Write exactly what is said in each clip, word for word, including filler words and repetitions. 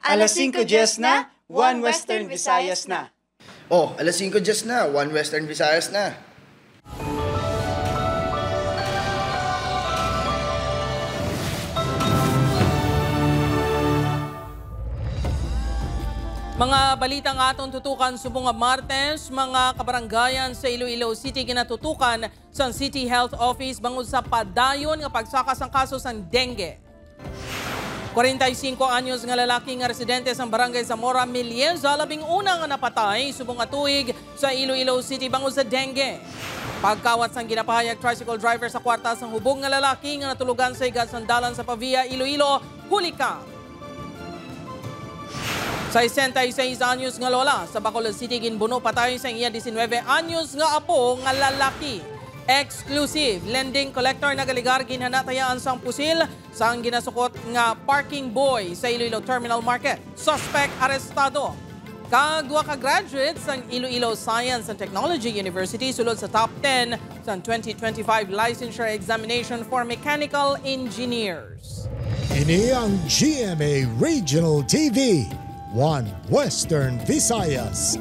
Alas singko diyes na, One Western Visayas na. Oh, alas singko diyes na, One Western Visayas na. Mga balita nga aton tutukan subong nga Martes, mga kabarangayan sa Iloilo City ginatutukan sang City Health Office bangod sa padayon nga pagsaka sang kaso sang dengue. Kwarenta y singko anyos nga lalaki nga residente sang Barangay Zamora Melieza labing una nga napatay subong nga tuig sa Iloilo City bangod sa dengue. Pagkawat sang ginapahayag tricycle driver sa kwarta sang hubog nga lalaki nga natulugan sa higa sang dalan sa Pavia, Iloilo, Kulica. Sesenta y seis anyos nga lola sa Bacolod City ginbuno patay sang iya diecinueve anyos nga apo nga lalaki. Exclusive lending collector nagaligar ginhanatayaan sang pusil sang ginasukot nga parking boy sa Iloilo Terminal Market. Suspect arestado. Kag duha ka graduate sang Iloilo Science and Technology University sulod sa top ten sang twenty twenty-five Licensure Examination for Mechanical Engineers. Ini ang G M A Regional T V, One Western Visayas.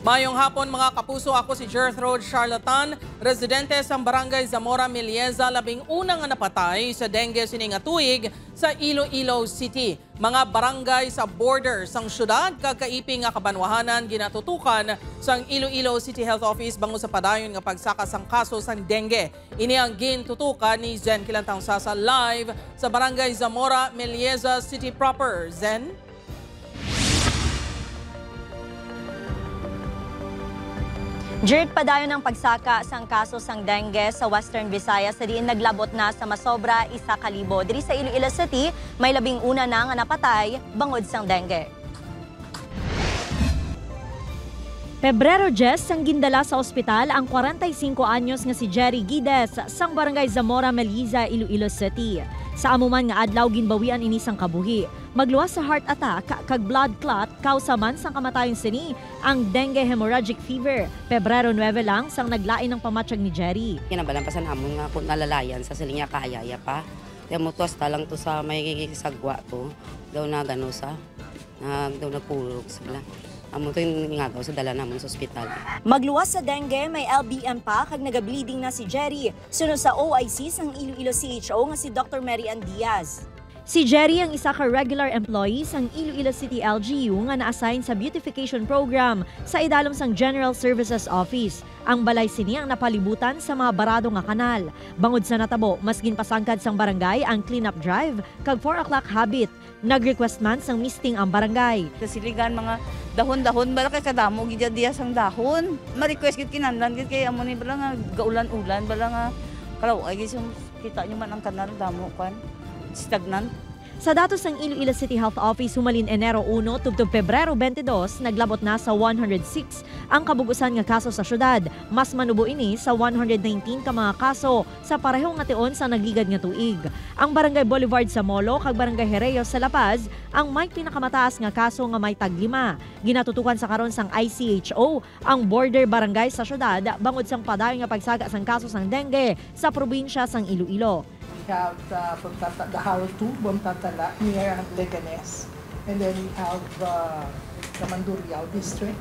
Mayong hapon, mga kapuso. Ako si Gertrude Charlatan, residente sang Barangay Zamora Melieza, labing una nga napatay sa dengue sini nga tuig sa Iloilo City. Mga barangay sa border sang syudad kag kaiping nga kabanwahanan ginatutukan sang Iloilo City Health Office bangod sa padayon nga pagsaka sang kaso sang dengue. Ini ang gintutukan ni Zen Kilantang Sasa live sa Barangay Zamora Melieza City proper. Zen? Jert, padayon ang pagsaka sang kaso sang dengue sa Western Visayas, sa diin naglabot na sa masobra isa ka libo. Diri sa Iloilo City, may labing una na nga napatay bangod sang dengue. Pebrero diyes sang gindala sa ospital ang kwarenta y singko anyos nga si Jerry Gides sang Barangay Zamora Melieza, Iloilo City. Sa amo man nga adlaw, ginbawian ini sang kabuhi. Magluwas sa heart attack kag blood clot kausa man sang kamatayon sini ang dengue hemorrhagic fever. Pebrero nuebe lang sang naglain ang pamatyag ni Jerry. Kinabalan pa sa namon nga kung nalalayan sa siling niya, kayaya pa. Kaya mo tuwas ta lang to sa may sagwa to. Daw na gano sa, na, daw nagpulog sila. Amo to yung ngagaw sa dala namon sa ospital. Magluwas sa dengue, may L B M pa kag nagableeding na si Jerry. Suno sa O I C sang Iloilo C H O nga si Doctor Mary Ann Diaz. Si Jerry ang isa ka regular employee sang Iloilo City L G U nga na-assign sa beautification program sa idalom sang General Services Office. Ang balay sini ang napalibutan sa mga barado nga kanal. Bangod sa natabo, mas ginpasangkad sang barangay ang cleanup drive kag four o'clock habit. Nag-request man sang misting ang barangay. Sa siligan, mga dahon-dahon, bala kay kadamo gid diya sang dahon. Ma-request gid kinahanglan gid kay amo ni bala nga gaulan-ulan, bala nga kalaw-ay gid sang Kita nyo man ang kanal, damo, kwan, stagnant. Sa datos sang Iloilo City Health Office, humalin Enero uno tubtob Pebrero twenty-dos, naglabot na sa one hundred six ang kabug-usan nga kaso sa syudad. Mas manubo ini sa one hundred nineteen ka mga kaso sa pareho nga tion sa nagligad nga tuig. Ang Barangay Boulevard sa Molo kag Barangay Jerez sa La Paz ang may pinakamataas nga kaso nga may tag-lima. Ginatutukan sa karon sang I C H O ang border barangay sa syudad bangod sang padayon nga pagsaga sang kaso sang dengue sa probinsya sang Iloilo. We have the Bontata, the Jaro two, Bontatala, near Leganes. And then we have, uh, the Mandurriao district,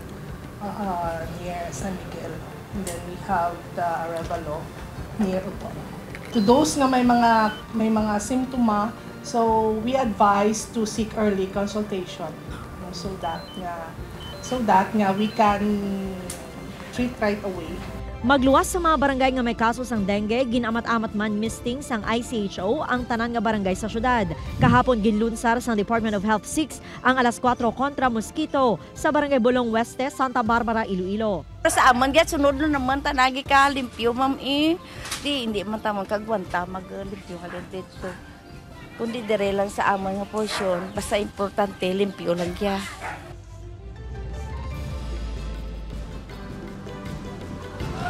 uh, uh, near San Miguel. And then we have the Arevalo, near Oton. To those nga may mga, may mga simptoma, so we advise to seek early consultation, no, so that nga, so that nga we can treat right away. Magluwas sa mga barangay nga may kaso sang dengue, gin-amat-amat man misting sang I C H O ang tanan nga barangay sa syudad. Kahapon, ginlunsar sang Department of Health six ang alas kuwatro kontra mosquito sa Barangay Bulong Oeste, Santa Barbara, Iloilo. Pero sa amon, gid, sunod na naman, tanagi ka, limpyo, ma'am, eh. Di, hindi man ta magkagwanta, mag-, uh, limpyo ka lang dito. Kundi dire lang sa amon nga porsyon, basta importante, limpyo lang kya.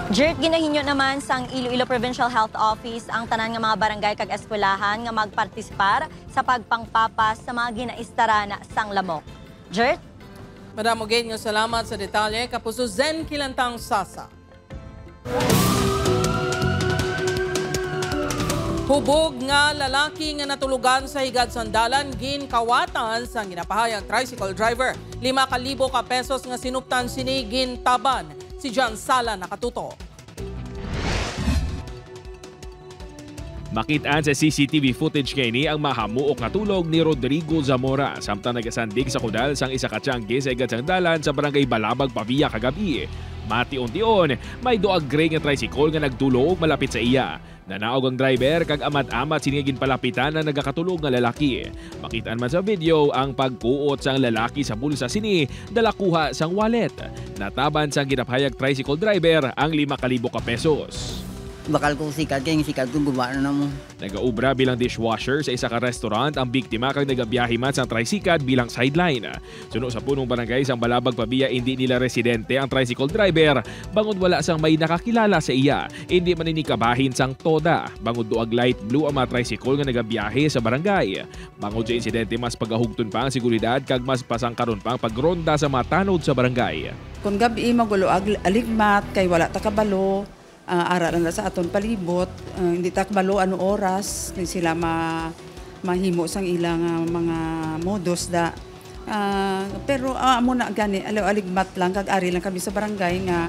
Jert, ginahinyo naman sang Iloilo Provincial Health Office ang tanan nga mga barangay kag eskwelahan nga magpartisipar sa pagpangpapas sa mga ginaistaran sang lamok. Jert? Madamo gid nga salamat sa detalye, Kapuso Zen Kilantang Sasa. Hubog nga lalaki nga natulugan sa higad sang dalan ginkawatan sang ginapahayag tricycle driver. Lima ka libo ka pesos nga sinuptan sini gintaban. Si John Sala nakatutok. Makit-an sa C C T V footage nga ini ang mahamuok nga tulog ni Rodrigo Zamora samtang nagasandig sa kudal sang isa ka tiyangge sa higad sang dalan sa barangay Balabag, Pavia kagab-i. Mation-tion, may duha gray nga tricycle nga nagtulog malapit sa iya. Nanaog ang driver kag amat-amat sini nga ginpalapitan ang nagakatulog nga lalaki. Makit-an man sa video ang pagkuot sang lalaki sa bulsa sini dala kuha sang wallet. Nataban sang ginapahayag tricycle driver ang lima ka libo ka pesos. Bakal ko sikat kay ang sikat ko guba na mo. Nagaobra bilang dishwasher sa isa ka restaurant ang biktima kag nagabiyahe man sang tricycad bilang sideline. Suno sa punong barangay sang Balabag, Pavia, indi nila residente ang tricycle driver bangod wala sang may nakakilala sa iya. Indi man ini kabahin sang TODA bangod duag light blue ang mga tricycle nga nagabiyahe sa barangay. Bangod sa insidente, mas pagahugton pa ang seguridad kag mas pasangkaron pa ang pagronda sa mga tanod sa barangay. Kon gab-i, magulo ag-, aligmat kay wala ta kabalo. Ah, ara lang na sa aton palibot. Ah, hindi ta kabalo ano oras kay sila ma-, mahimo sang ilang, ah, mga modus da. Ah, pero, ah, amo na gani, alaw-aligmat lang kag ari lang kami sa barangay nga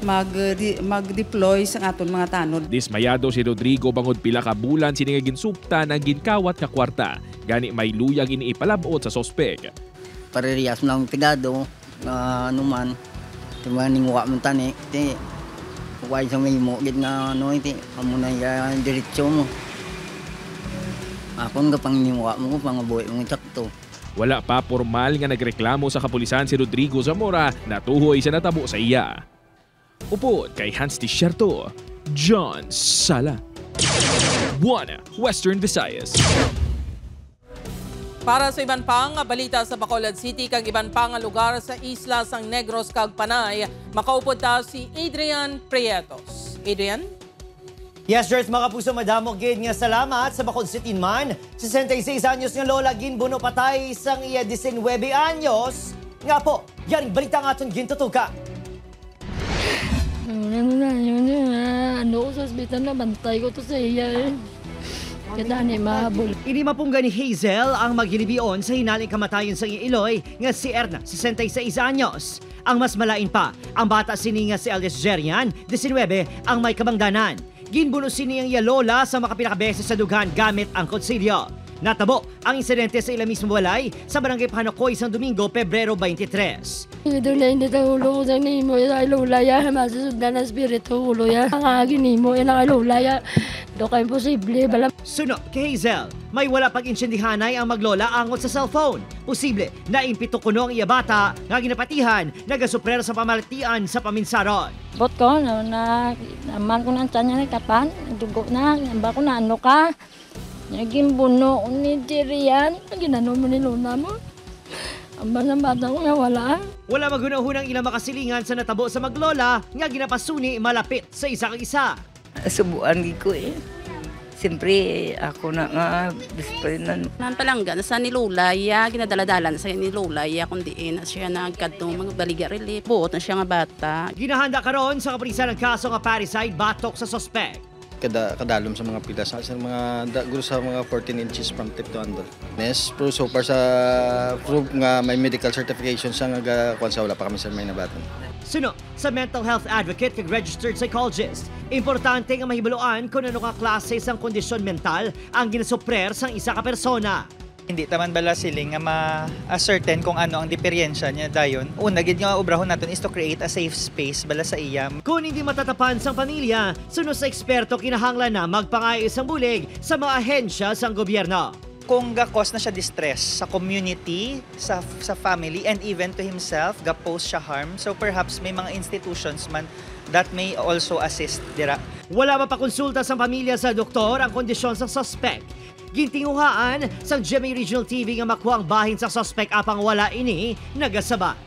mag-, di-, mag-deploy sang aton mga tanod. Dismayado si Rodrigo bangod pila ka bulan sini nga ginsuptan ang ginkawat nga kwarta. Gani may luyag ini ipalab-ot sa suspek. Parehas lang pigado nga ano man, di ba, ninguha man tani, ti, kuway sa may mo gid nga ano, ti, amo na ya diretso mo. Akon ka pang ninguha mo ko, pangabuhi mo sakto. Wala pa pormal nga nagreklamo sa kapulisan si Rodrigo Zamora natuhoy sa natabo sa iya. Upod kay Hans Desierto, John Sala, One Western Visayas. Para sa iban pa nga balita sa Bacolod City kag iban pa nga lugar sa isla sang Negros kag Panay, makaupod ta si Adrian Prietos. Adrian? Yes, Jers, mga kapuso, madamo gid nga salamat. Sa Bacolod City man, sesenta y seis anyos nga lola ginbuno patay sang iya diecinuebe anyos nga apo. Yaring balita nga aton gintutukan. Ano na, yun, yun, ah, ano ko sa ospital, nabantay ko to sa iya, eh. Kita ni mahabol. Ini mapungga ni Hazel ang magilibion sa hinaling kamatayon sang iya iloy nga si Erna, sesenta y seis anyos. Ang mas malain pa, ang bata sini nga si eldest Jerian, diecinuebe, ang may kabangdanan. Ginbuno sini ang iya lola sa makapila ka beses sa dughan gamit ang kutsilyo. Natabo ang insidente sa ila mismo balay sa barangay Panokoy sang Domingo, Pebrero twenty-three. Ito na hindi ang ulo ko sa nimo, ito ay lola ya, masusugdan ang spirito ulo ya. Ang agin nimo, ito ay lola ya. Do ka imposible, bala. Suno kay Hazel, may wala pag-intindihanay ang maglola angot sa cellphone. Posible na impito kuno ang iya bata nga ginapatihan nagasuprer sa pamalatian sa paminsaron. Bot ko, na, na, naman ko na ang tiyan niya nagtapan, dugo na, namba ko na ano ka. Naging buno ko ni Jerian, ginano mo ni Luna mo. Ang bata bata ko nawala. Wala maghunahunang ilang makasilingan sa natabo sa maglola nga ginapasuni malapit sa isa ka isa. Subuan gid ko eh. Siyempre, ako na nga best friend na. Nan palangga na sa ni Lola, ya, ginadala-dala na sa ni Lola, ya, kung diin na siya nagkadto, magbaligya relief. Buot na siya nga bata. Ginahanda karon sa kapulisan ang kaso nga parricide batok sa suspect. Kada, kadalom sa mga pilas, sa mga da, guro sa mga fourteen inches from tip to handle. Yes, pero so far sa proof nga may medical certification sa nga kuwan sa wala pa kami sa may nabatan. Suno, sa mental health advocate kag registered psychologist, importante nga mahibaluan kon ano nga klase sang kondisyon mental ang ginasuprer sang isa ka persona. Hindi ta man bala siling nga ma-ascertain kung ano ang diperensya niya dayon. Una gid nga obrahon naton is to create a safe space bala sa iya. Kon hindi matatapan sang pamilya, suno sa eksperto, kinahanglan na magpangayo sang bulig sa mga ahensya sang gobyerno. Kung ga-cause na siya distress sa community, sa sa family, and even to himself, ga-pose siya harm, so perhaps may mga institutions man that may also assist dira. Wala mapakonsulta sang pamilya sa doktor ang kondisyon sa suspect. Gintinguhaan sang G M A Regional T V nga makuha ang bahin sa suspect apang wala ini nagasaba.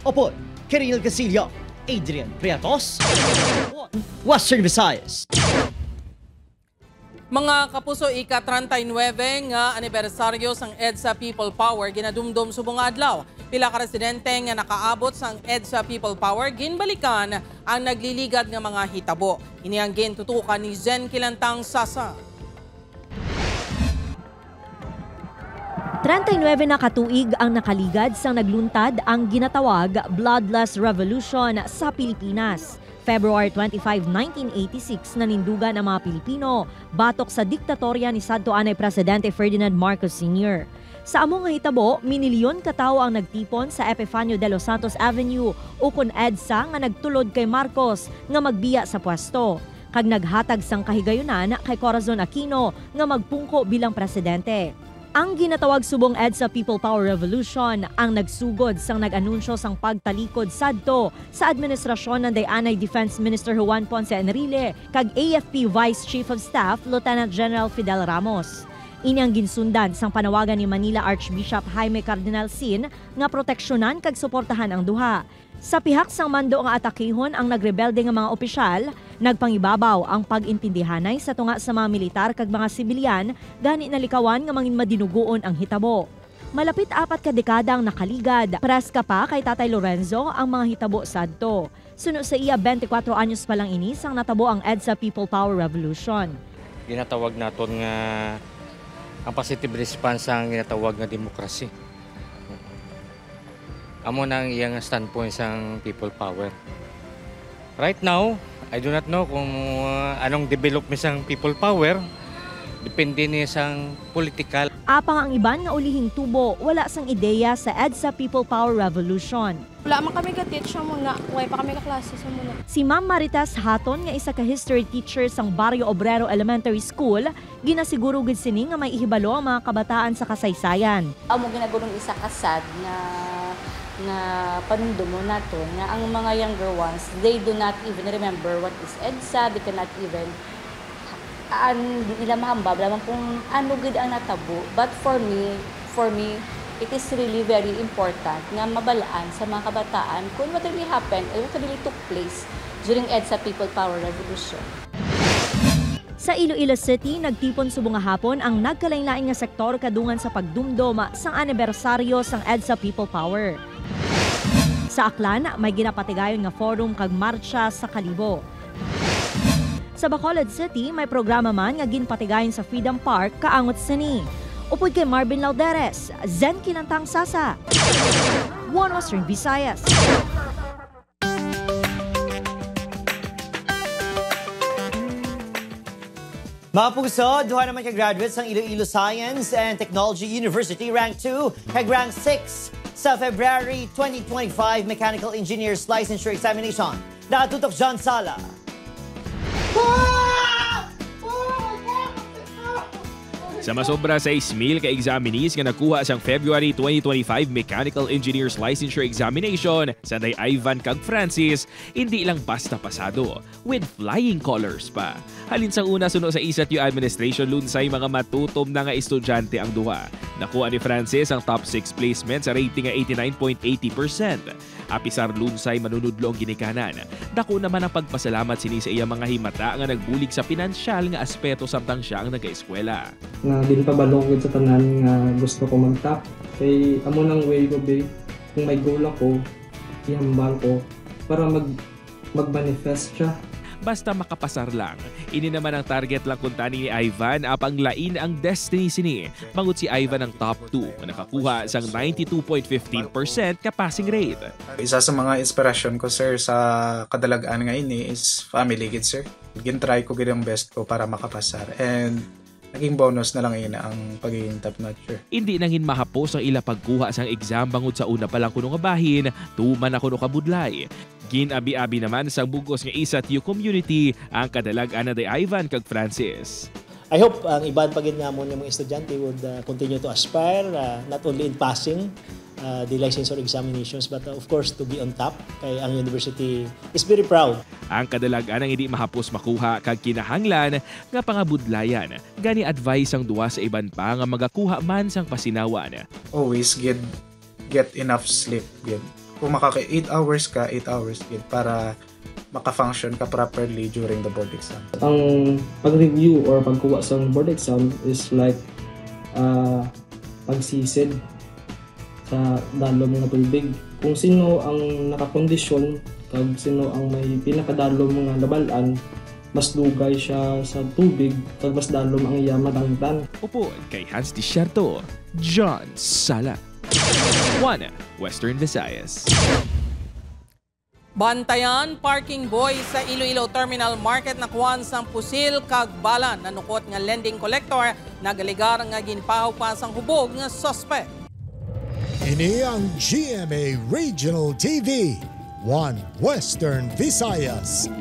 Upod kay Reniel Casillo, Adrian Prietos, Western Visayas. Mga kapuso, ika-treinta y nuebe nga anibersaryo sang EDSA People Power ginadumdom subong nga adlaw. Pila ka residente nga nakaabot sang EDSA People Power ginbalikan ang nagliligad nga mga hitabo. Ini ang gintutukan ni Zen Kilantang Sasa. Treinta y nueve na ka tuig ang nakaligad sang nagluntad ang ginatawag Bloodless Revolution sa Pilipinas. February twenty-five, nineteen eighty-six, nanindugan ang mga Pilipino batok sa diktatorya ni sadto anay Presidente Ferdinand Marcos Senior. Sa amo nga hitabo, minilyon ka tawo ang nagtipon sa Epifanio de los Santos Avenue, ukon EDSA, nga nagtulod kay Marcos nga magbiya sa pwesto, kag naghatag sang kahigayunan kay Corazon Aquino nga magpungko bilang presidente. Ang ginatawag subong EDSA People Power Revolution ang nagsugod sang nag-anunsyo sang pagtalikod sadto sa administrasyon ni anay Defense Minister Juan Ponce Enrile kag A F P Vice Chief of Staff Lieutenant General Fidel Ramos. Ini ang ginsundan sang panawagan ni Manila Archbishop Jaime Cardinal Sin nga proteksyonan kag suportahan ang duha. Sa pihak sang mando nga atakihon ang nagrebelde nga mga opisyal, nagpangibabaw ang pag-intindihanay sa tunga sa mga militar kag mga sibilyan, gani nalikawan nga mangin madinugoon ang hitabo. Malapit apat ka dekada ang nakaligad, preska pa kay Tatay Lorenzo ang mga hitabo sadto. Suno sa iya, twenty-four anyos pa lang ini sang natabo ang EDSA People Power Revolution. Ginatawag naton nga ang positive response sa ginatawag nga demokrasya. Amo na ang iyang standpoint sang People Power. Right now, I do not know kung, uh, anong development sang People Power. Depende ni sang political. Apang ang iban nga ulihing tubo, wala sang ideya sa EDSA People Power Revolution. Wala man kami ga-teach sa muna. Way pa kami kaklase sa muna. Si Ma'am Marites Haton, nga isa ka history teacher sang Barrio Obrero Elementary School, ginasiguro gid sini nga may ihibalo ang mga kabataan sa kasaysayan. Amo ginagulong isa ka sad nga, nga panumdumon naton nga ang mga younger ones, they do not even remember what is EDSA, they cannot even, an, di nila mahambal lamang kung ano gid ang natabo. But for me, for me, it is really very important nga mabalaan sa mga kabataan kung what really happened or what really took place during EDSA People Power Revolution. Sa Iloilo City, nagtipon subong nga hapon ang nagkalainlain nga sektor kadungan sa pagdumdom sang anibersaryo sang EDSA People Power. Sa Aklan, may ginapatigayon nga forum kag martsa sa Kalibo. Sa Bacolod City, may programa man nga ginpatigayon sa Freedom Park kaangot sini. Upod kay Marvin Lauderes, Zen Kinantang Sasa, One Western Visayas. Mga puso, duha naman ka graduates sang Iloilo Science and Technology University, rank two kag rank six sa February twenty twenty-five Mechanical Engineers Licensure Examination. Nakatutok, John Sala. Sa masobra sais mil ka examinees nga nagkuha sang February twenty twenty-five Mechanical Engineers Licensure Examination, sanday Ivan kag Francis, indi lang basta pasado, with flying colors pa. Halin sang una, suno sa isat u administration, lunsay mga matutom na nga estudyante ang duha. Nakuha ni Francis ang top six placement sa rating nga eighty-nine point eighty percent. Apisar lunsay manunudlo ang ginikanan, dako naman ang pagpasalamat sini sa iya mga himata nga nagbulig sa pinansyal nga aspeto samtang sia ang nagaeskwela. Nga ginpabalo ko gid sa tanan nga gusto ko mag-top. Kay amo nang way ko, be. Kung may goal ako, ihambal ko para mag-, mag-manifest siya. Basta makapasar lang. Ini naman ang target lang kuntani ni Ivan, apang lain ang destiny sini. Bangod si Ivan ang top two, nga nakakuha sang ninety-two point fifteen percent ka passing rate. Isa sa mga inspirasyon ko, sir, sa kadalag-an nga ini is family gid, sir. Gin-try ko gid ang best ko para makapasar, and naging bonus na lang ini ang pagiging top notcher. Indi nangin mahapos ang ila pagkuha sang exam bangod sa una pa lang kuno nga bahin, tuman na kuno kabudlay. Gin-abi-abi naman sang bug-os nga isat u community ang kadalag-an ni Ivan kag Francis. I hope ang iban pa gid namon nga mga estudyante would, uh, continue to aspire, uh, not only in passing, uh, the licensure examinations, but, uh, of course, to be on top, kay ang university is very proud. Ang kadalag-an ang hindi mahapos makuha kag kinahanglan nga pangabudlayan, gani advice ang duha sa iban pa nga magakuha man sang pasinawan. Always gid get enough sleep gid. Kung makaka eight hours ka, eight hours gid para maka-function ka properly during the board exam. Ang pag-review or pagkuha sa board exam is like, ah, pagsisid sa dalom nga tubig. Kung sino ang nakakondisyon kag sino ang may pinakadalom nga nabal-an, Mas dugay siya sa tubig, kag mas dalom ang iya madangtan. Upod kay Hans Desierto, John Sala. One Western Visayas. Bantayan, parking boy sa Iloilo Terminal Market nakuan sang pusil kag bala. Nanukot nga lending collector nagalegar nga ginpahupa sang hubog nga suspek. Ini ang G M A Regional T V, One Western Visayas.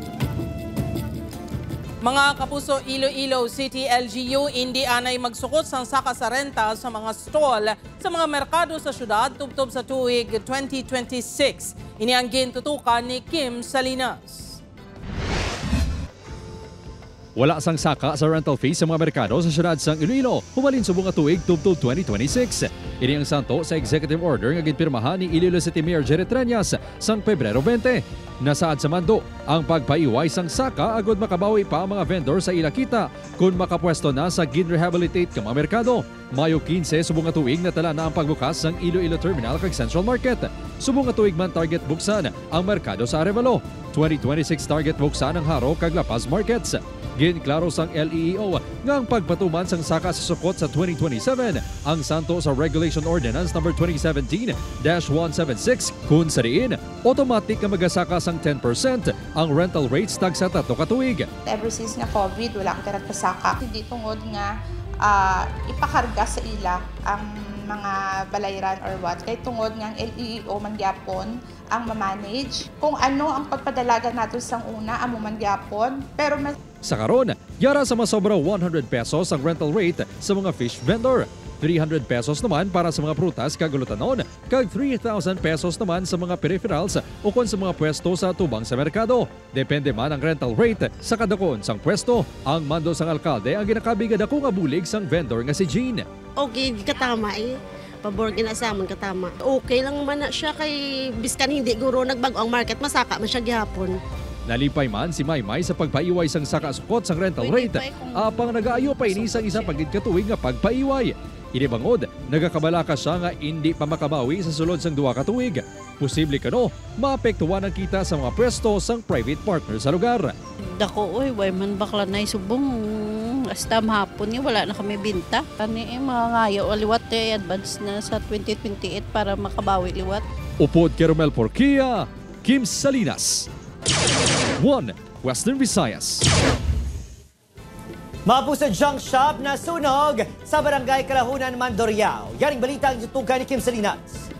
Mga kapuso, Iloilo City L G U indi anay magsukot sang saka sa renta sa mga stall sa mga merkado sa syudad tubtob sa tuig twenty twenty-six. Ini ang gintutukan ni Kim Salinas. Wala sang saka sa rental fees sa mga merkado sa siyudad sang Iloilo hubalin subong nga tuig tubtob twenty twenty-six. Ini ang santo sa executive order nga ginpirmahan ni Iloilo City Mayor Jerry Treñas sang Pebrero twenty. Nasaad sa mando ang pagpaiway sang saka agod makabawi pa ang mga vendor sa ila kita kon makapwesto na sa gin-rehabilitate nga mga merkado. Mayo quince subong nga tuig natala na ang pagbukas sang Iloilo Terminal kag Central Market. Subong nga tuig man target buksan ang merkado sa Arevalo. Twenty twenty-six target buksan ang Jaro kag La Paz markets. Ginklaro sang L E E O nga ang pagpatuman sang saka sa sukot sa twenty twenty-seven ang santo sa Regulation Ordinance Number twenty seventeen dash one seven six, kun sa diin automatic nga magasaka sang ten percent ang rental rates tagsa tatlo ka tuig. Ever since nga COVID, wala ang tanan kasaka. Hindi tungod nga, ah, ipakarga sa ila ang mga balayran or what. Kay tungod nga ang L E E O man gyapon ang mamanage. Kung ano ang pagpadalagan nato sang una, amo man gyapon. Pero mas Sa karon, yara sa masobra one hundred pesos ang rental rate sa mga fish vendor, three hundred pesos naman para sa mga prutas kag ulutanon, kag three thousand pesos naman sa mga peripherals ukon sa mga pwesto sa atubang sa merkado. Depende man ang rental rate sa kadakuon sang pwesto. Ang mando sang alkalde ang ginakabig nga dako nga bulig sang vendor nga si Jean. Okay, katama eh. Pabor gina sa amon katama. Okay lang man na siya kay biskan hindi guro nagbag-o ang market, masaka man siya gihapon. Nalipay man si Maymay sa pagpaiway sang saka sukot sang rental Pwede rate, pa eh kung apang nagaayo pa ini sang isa pa gid ka tuig nga pagpaiway. Ini bangod, nagakabalaka siya nga indi pa makabawi sa sulod sang duha ka tuig. Posible kuno maapektuhan ang kita sa mga pwesto sang private partner sa lugar. Dako, oy, way man bakla na subong. Hasta mahapon ni wala na kami binta. Ani, eh, mga ngayo liwat, eh, advance na sa twenty twenty-eight para makabawi liwat. Upod kay Romel Porquia, Kim Salinas, One Western Visayas. Mapuso junk shop nasunog sa Barangay Kalahunan, Mandurriao. Yaring balita ang itutukan ni Kim Salinas.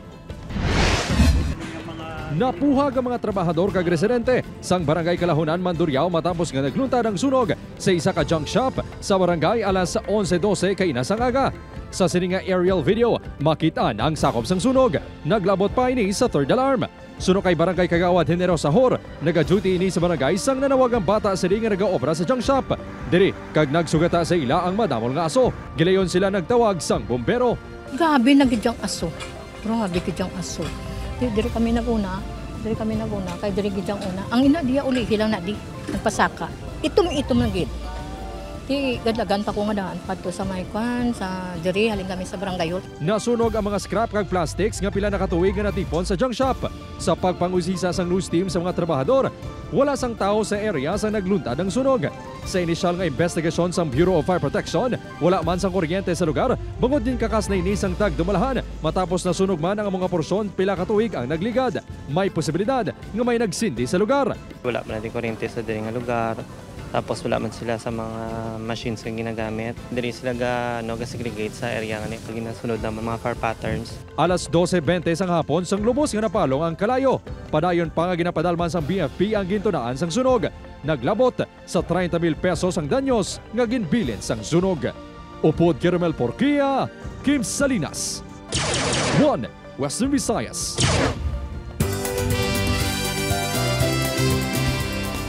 Napuhag ang mga trabahador kag residente sang Barangay Kalahunan, Mandurriao matapos nga nagluntad ang sunog sa isa ka junk shop sa barangay alas onse dose kaina sang aga. Sa sini nga aerial video, makit-an ang sakop sang sunog. Naglabot pa ini sa third alarm. Suno kay Barangay Kagawad Generosa Hor, naga-duty ini sa barangay sang nanawag ang bata sini nga nagaobra sa junk shop diri kag nagsugata sa ila ang madamol nga aso. Gilayon sila nagtawag sang bumbero. Grabe na gid ang aso. Grabe gid ang aso. Di, diri kami naguna, diri kami naguna, kay diri gid ang una. Ang ina diya uli hilang na di, nagpasaka. Itom-itom na gid. Di, gadlagan pa ko nga daan padto sa may kwan, sa diri, halin kami sa barangay hall. Nasunog ang mga scrap kag plastics nga pila na ka tuig nga natipon sa junk shop. Sa pagpangusisa sang news team sa mga trabahador, wala sang tawo sa area sa nagluntad ang sunog. Sa inisyal nga investigasyon sang Bureau of Fire Protection, wala man sang kuryente sa lugar bangod ginkakas na ini sang tagdumalahan. Matapos nasunog man ang mga porsyon, pila ka tuig ang nagligad. May posibilidad nga may nagsindi sa lugar. Wala man natin kuryente sa diri nga lugar. Tapos wala man sila sa mga machines nga ginagamit. Diri sila ga, ano, ga-segregate sa area nga ni-, pag ginasunod ng mga fire patterns. Alas dose bente sang hapon sang lubos nga napalong ang kalayo. Padayon pa nga ginapadalman sang B F P ang gintunaan sang sunog. Naglabot sa treinta mil pesos ang danyos nga ginbilin sang sunog. Upod kay Romel Porquia, Kim Salinas, One Western Visayas.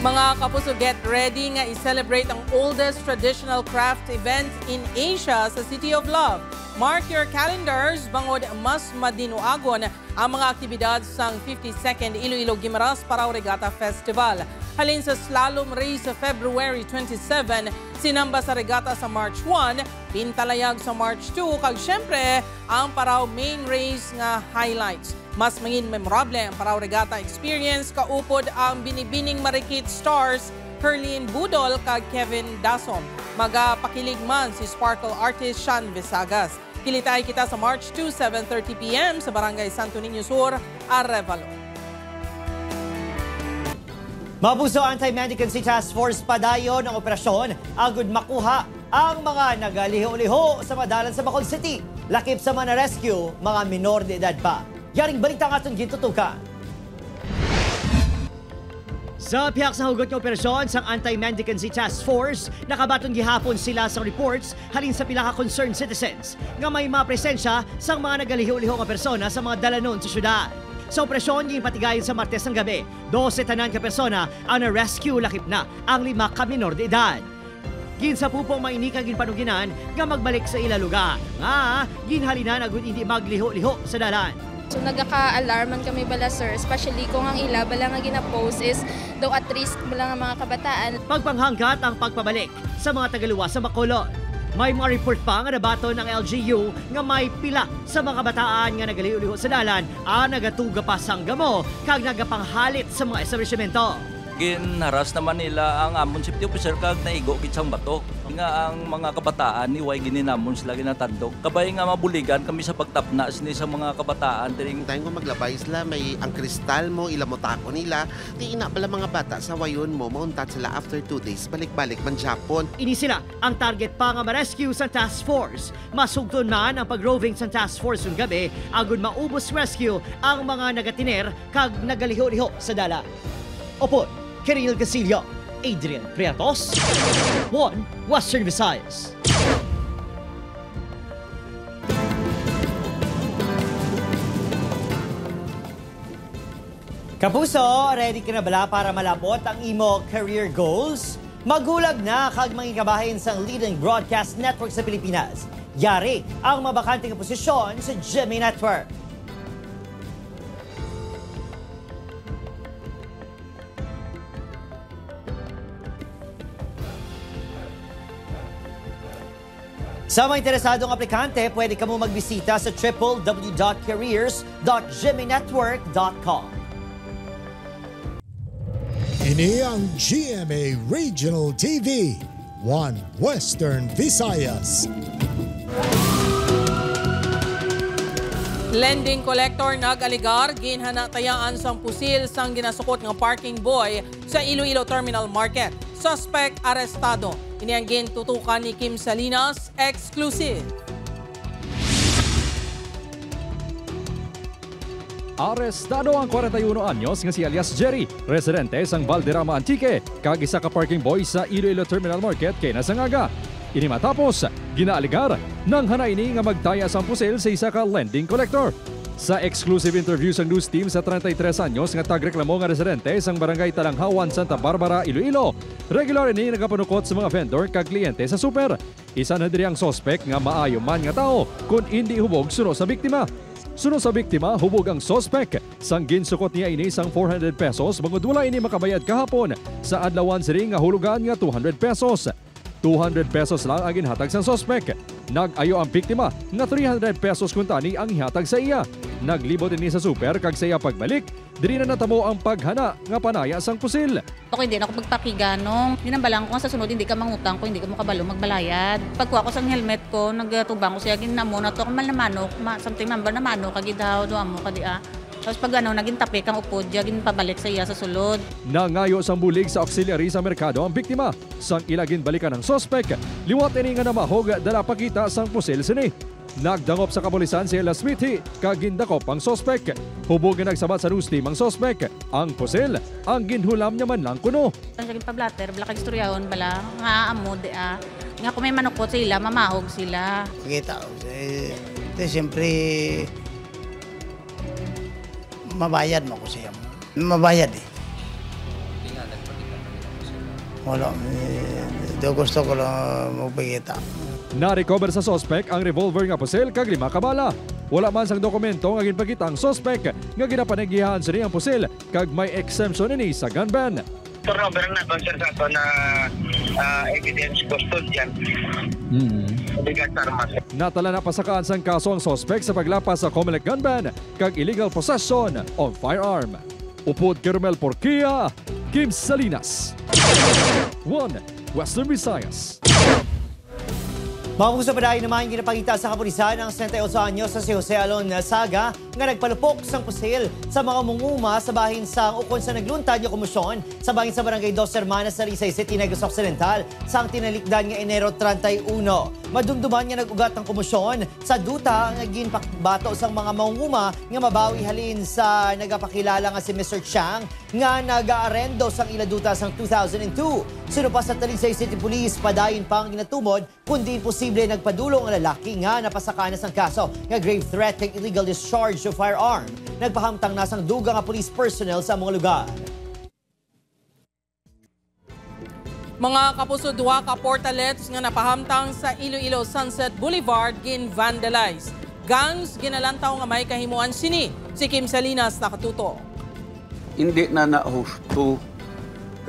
Mga kapuso, get ready nga i-celebrate ang oldest traditional craft event in Asia sa City of Love. Mark your calendars, bangod mas madinuagon ang mga aktibidad sang fifty-second Iloilo Guimaras Paraw Regatta Festival. Halin sa slalom race sa February twenty-seven, sinamba sa regata sa March one, pintalayag sa March two, kag siyempre, ang Paraw main race nga highlights. Mas mangin memorable ang Paraw Regatta experience kaupod ang binibining Marikit Stars Kerlin Budol kag Kevin Dasom. Magapakilig man si Sparkle artist Shan Visagas. Kilitay kita sa March two, seven thirty p m sa Barangay Santo Niño Sur, Arevalo. Mapuso, Anti-Mendicancy Task Force padayon ang operasyon agud makuha ang mga nagaliho-liho sa mga dalan sa Bacolod City. Lakip sa mga na-rescue, mga minor de edad pa. Yaring balita ang aton gintutukan. Sa pihak sa hugot nga operasyon sang Anti-Mendicancy Task Force, nakabaton gihapon sila sa reports halin sa pila ka concerned citizens nga may mga presensya sang mga nagaliho-liho nga persona sa mga dalanon sa syudad. Sa operasyon nga ginpatigayon sa Martes sang gabi, dose tanan ka persona ang na-rescue, lakip na ang lima ka minor de edad. Ginsapupo man ini kag ginpanuginan nga magbalik sa ila lugar, nga ginhalinan agud hindi magliho-liho sa dalan. So, nagaka-alarm man kami bala, sir, especially kung ang ila bala nga gina-post is daw at risk bala nga mga kabataan. Pagpanghangkat ang pagpabalik sa mga tagaluwas sa Bacolod. May mga report pa nga nabaton ang L G U nga may pila sa mga kabataan nga nagaliho-liho sa dalan ang nagatuga pa sang gamo kag nagapanghalit sa mga establishmento. Ginharas naman nila ang amon safety officer kag naigo gid sang bato. Nga ang mga kabataan ni way gininamon sila ginatandog. Kabay nga mabuligan kami sa pagtapna sini sa mga kabataan diri. Time nga maglabay sila, may ang kristal mo, ila mo tako nila. Di ina pala mga bata, sawayon mo, mauntat sila after two days, balik-balik man Japon. Ini sila ang target pa nga ma-rescue sa task force. Masugton man ang pag-roving sa task force sung gabi, agud maubos rescue ang mga nagatiner kag nagaliho-liho sa dalan. Upod Kiril Casillo, Adrian Priatos, One Western Visayas. Kapuso, ready ka na bala para malabot ang imo career goals? Maghulag na kag mangin kabahin sang leading broadcast network sa Pilipinas. Yari ang mabakante nga posisyon sa G M A Network. Sa mga interesadong aplikante, pwede kamo magbisita sa triple W dot careers dot G M A network dot com. Ini ang G M A Regional T V, One Western Visayas. Lending collector nag-alegar ginhanatayaan sang pusil sang ginasukot nga parking boy sa Iloilo Terminal Market. Suspect arestado. Ini ang gintutukan ni Kim Salinas, exclusive. Arestado ang kwarenta y uno anyos nga si alias Jerry, residente sang Valderrama, Antique, kag isa ka parking boy sa Iloilo Terminal Market kay nasangaga. Ini matapos, ginaaligar, nanghana ini nga magtaya sang pusil sa isa ka lending collector. Sa exclusive interview sang news team sa treinta y tres anyos nga tagreklamo nga residente sang Barangay Talanghawan, Santa Barbara, Iloilo, regular ini nagapanukot sa mga vendor kag kliyente sa super. Isa na diri ang suspek nga maayo man nga tawo, kun indi hubog suno sa biktima. Suno sa biktima, hubog ang suspek sang ginsukot niya ini sang four hundred pesos bangod wala ini makabayad kahapon sa adlawan sini nga hulugan nga two hundred pesos. Two hundred pesos lang ang ginhatag sang suspek. Nag-ayo ang biktima nga three hundred pesos kuntani ang ihatag sa iya. Naglibot ini sa super kag sa iya pagbalik, diri na natabo ang paghana nga panaya sang pusil. Ako, hindi na ako magpakiganong. Ginambalang ko nga sa sunod, hindi ka mangutang kung hindi ka mo kabalo magbalayad. Pagkuha ko sang helmet ko, nagtubang ko siya, ginamo na to, akong mal na manok, ma-, something number na manok, kagi daw, duha mo, kadi, ah. Tapos pag ano, naging tapik ang upod, diya, ginpabalik sa iya sa sulod. Nangayo sang bulig sa auxiliary sa merkado ang biktima. Sang ila ginbalikan ang suspek, liwat ini nga namahog dala pa kita sang pusil sini. Nagdangop sa kapulisan si Ella Smithi kag gindakop ang suspek. Hubog nga nagsabat sa news team ang suspek, ang pusil ang ginhulam niya man lang kuno. Ang siya ginpablatter, bala kag istoryahon bala nga amo di, ah, nga kung may manukot sa ila, mamahog sila. Kita, eh, di, siyempre, mabayad mo ko siya. Mabayad eh. Wala, eh, do gusto ko lang magpakita. Na-recover sa suspek ang revolver nga pusil kag lima ka bala. Wala man sang dokumento nga ginpakita ang suspek nga ginapanagyahan sini ang pusil kag may exemption ini sa gun ban. Turnover na, concern sa ato na, ah, evidence custodian. Mm. Bigat sa armas. Natala na pasakaan sang kaso ang suspek sa paglapas sa Comelec gun ban kag illegal possession of firearm. Upod kay Romel Porquia, Kim Salinas. One Western Visayas. Mga kapuso, padayon naman ginapangita sa kapulisan ang sesenta y ocho anyos sa si Jose Alon Saga nga nagpalupok sang pusil sa mga mangunguma sa bahin sang ukon sa nagluntad nga komosyon sa bahin sa Barangay Dos Hermanas, Talisay City, Negros Occidental, sang tinalikdan nga Enero treinta y uno. Madumduman nga nag-ugat ang komosyon sa duta nga ginpabato sang mga mangunguma nga mabawi halin sa nagapakilala nga si Mister Chang nga nagaarendo sang ila duta sang two thousand and two. Suno pa sa Talisay City Police, padayon pa ang ginatumod kundi imposible nagpadulong ang lalaki nga napasaka na sang kaso nga grave threat kag illegal discharge of firearm. Nagpahamtang na sang dugang nga police personnel sa mga lugar. Mga kapuso, duha ka portalets nga napahamtang sa Iloilo Sunset Boulevard gin-vandalize. Gangs ginalantaw nga may kahimuan sini. Si Kim Salinas nakatutok. Hindi na na husto.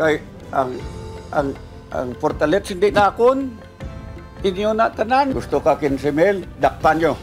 Kay ang, ang, ang portalets hindi na akon. Inyo na tanan. Gusto ka quince mil? Dakpan nyo.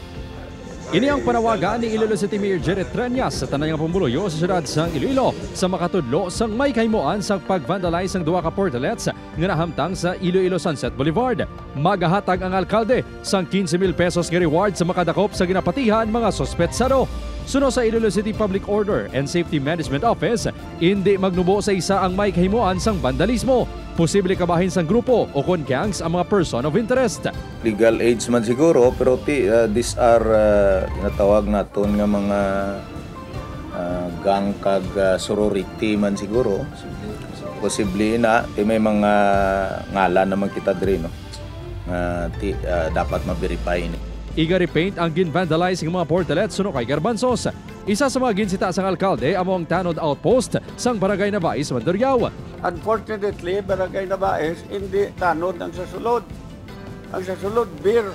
Ini ang panawagan ni Iloilo City Mayor Jerry Treñas sa tanan nga pumuluyo sa siyudad sang Iloilo sa makatudlo sang may kahimuan sang pag-vandalize sang duha ka portalets nga nahamtang sa Iloilo Sunset Boulevard. Magahatag ang alkalde sang quince mil pesos nga reward sa makadakop sa ginapatihan mga suspetsado. Suno sa Iloilo City Public Order and Safety Management Office, indi magnubo sa isa ang may kahimuan sang vandalismo. Posible kabahin sang grupo o kon gangs ang mga person of interest. Legal age man siguro, pero ti-, ah, these are, ah, ginatawag naton nga mga, ah, gang kag, ah, sorority man siguro. Posible na, ti may mga ngalan naman kita diri, no? Nga ti-, ah, dapat ma-verify ini. Igari paint ang gin-vandalize nga mga portalets suno kay Garbanzos. Isa sa mga ginsita sang alkalde amo ang tanod outpost sang Barangay Nabais, Mandurriao. Unfortunately, Barangay Nabais, hindi tanod ang sa sulod. Ang sa sulod, beer.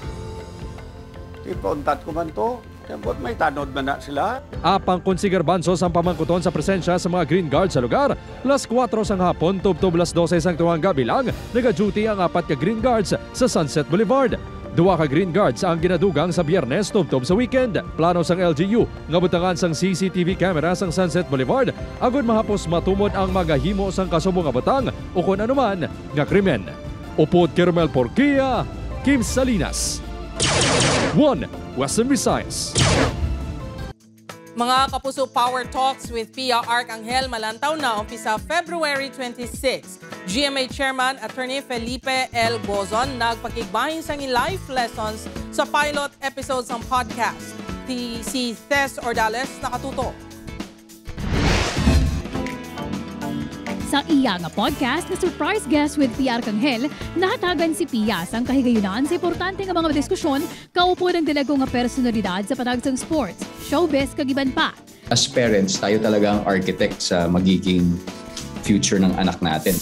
Ipauntat ko man to. Kaya may tanod man na sila. Apang kon si Garbanzos ang pamangkuton sa presensya sa mga Green Guard sa lugar, las kuwatro sang hapon tubtob las dose sang tunga nga kabilang, naga-duty ang apat ka Green Guards sa Sunset Boulevard. Duha ka Green Guards ang ginadugang sa Biyernes tubtob sa weekend. Plano sang L G U nga butangan sang C C T V camera sang Sunset Boulevard agod mahapos matumod ang magahimo sang kasubong nga butang ukon anuman nga krimen. Upod kay Romel Porquia, Kim Salinas, One Western Visayas. Mga kapuso, Power Talks with Pia Arcangel malantaw na umpisa February twenty-six. G M A Chairman Attorney Felipe L Gozon nagpakigbahin sang life lessons sa pilot episode sang podcast. Ti-, si Tess Ordales nakatutok. Sa iya nga podcast nga Surprise Guest with Pia Arcangel, nahatagan si Pia sang kahigayunan sa importante nga mga diskusyon kaupod ang dalago nga personalidad sa panag sang sports, showbiz, kag iban pa. As parents, tayo talaga ang architect sa magiging future ng anak natin.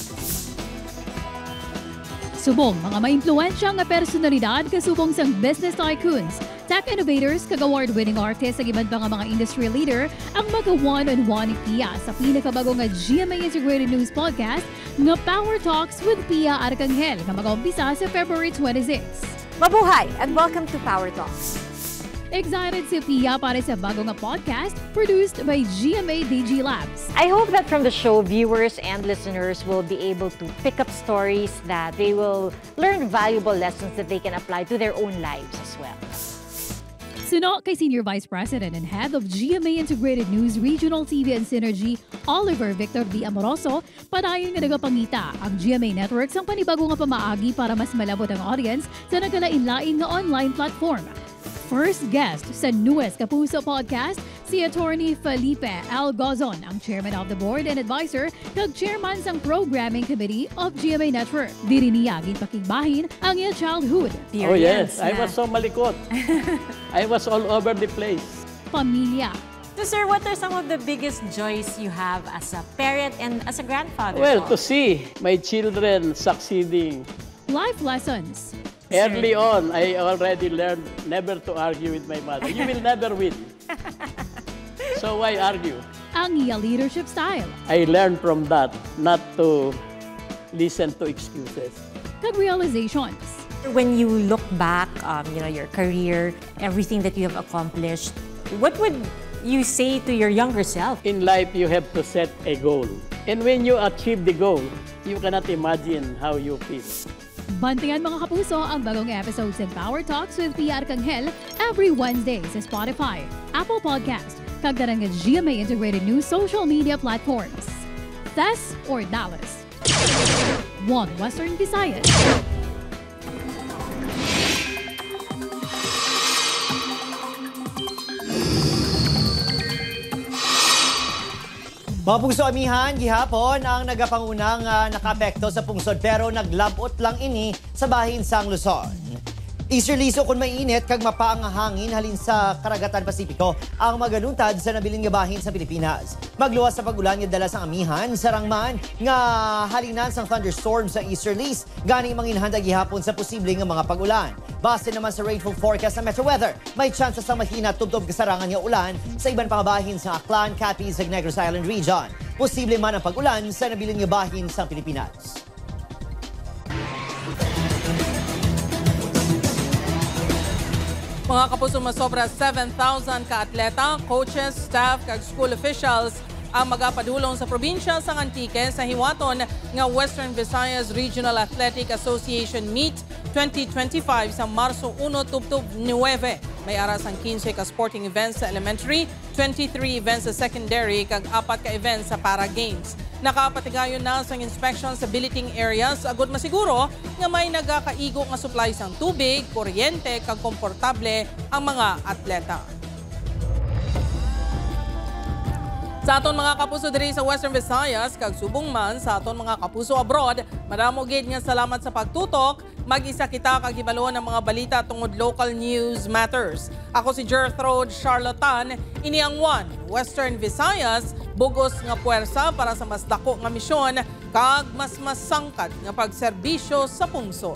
Subong mga maimpluwensya nga personalidad kasubong sang business tycoons, tech innovators, kag award-winning artists, kag iban pa nga mga industry leader ang maga-one-on-one ni Pia sa pinakabag-o nga G M A Integrated News Podcast nga Power Talks with Pia Arcangel nga mag-umpisa sa February twenty-six. Mabuhay and welcome to Power Talks. Excited si Pia para sa bago nga podcast produced by G M A D G Labs. I hope that from the show, viewers and listeners will be able to pick up stories that they will learn valuable lessons that they can apply to their own lives as well. Suno kay Senior Vice President and Head of G M A Integrated News Regional T V and Synergy, Oliver Victor V Amoroso, padayon nga nagapangita ang G M A Network sang panibago nga pamaagi para mas malabot ang audience sa nagkalain-lain nga online platform. First guest sa Nues Kapuso Podcast, si Attorney Felipe L Gozon, ang Chairman of the Board and Advisor kag Chairman sang Programming Committee of G M A Network. Diri niya ginpakigbahin ang iya childhood. Oh, yes. Experience I na. was so malikot. I was all over the place. Pamilya. So, sir, what are some of the biggest joys you have as a parent and as a grandfather Well, po? to see my children succeeding. Life lessons. Early on, I already learned never to argue with my mother. You will never win. So why argue? Ang iya leadership style. I learned from that not to listen to excuses. Kag realizations. When you look back, um, you know, your career, everything that you have accomplished, what would You say to your younger self, In life, you have to set a goal. And when you achieve the goal, you cannot imagine how you feel. Bantayan, mga kapuso, ang bagong episode sa Power Talks with Pia Arcangel every Wednesday sa Spotify, Apple Podcast, kag tanan nga G M A integrated news social media platforms. Test or Dallas? One Western Visayas. Mga pugso, amihan, gihapon ang nagapanguna nga nakaapekto sa pungsod, pero naglab-ot lang ini sa bahin sang Luzon. Easterlies, kon mainit kag mapa nga hangin halin sa karagatan Pasipiko ang magaluntad sa nabilin nga bahin sa Pilipinas. Magluwas sa pag-ulan nga dala sang amihan, sarang man nga halinan sang thunderstorm sa easterlies, gani manginhanda gihapon sa posible nga mga pag-ulan. Base naman sa rainfall forecast sa Metro Weather, may tsansa sa mahina tubtob kasarangan nga ulan sa iban pa nga bahin sa Aklan, Capiz, ug Negros Island Region. Posible man ang pag-ulan sa nabilin nga bahin sa Pilipinas. Mga kapuso, masobra seven thousand ka atleta, coaches, staff, kag school officials ang magapadulong sa probinsya sang Antique sa hiwaton nga Western Visayas Regional Athletic Association Meet twenty twenty-five sa Marso uno tubtob nuebe. May ara sang quince ka sporting events sa elementary, twenty-three events sa secondary, kag apat ka events sa para games. Nakapatigayon na sang inspection sa billeting areas agud masiguro nga may nagakaigo nga supply sang tubig, kuryente, kag komportable ang mga atleta. Sa aton mga kapuso diri sa Western Visayas kag subong man sa aton mga kapuso abroad, madamo gid nga salamat sa pagtutok. Mag-isa kita kag hibalon ang mga balita tungod local news matters. Ako si Gertrude Charlatan, ini ang One Western Visayas, bug-os nga puwersa para sa mas dako nga misyon kag mas masangkad nga pagserbisyo sa pungsod.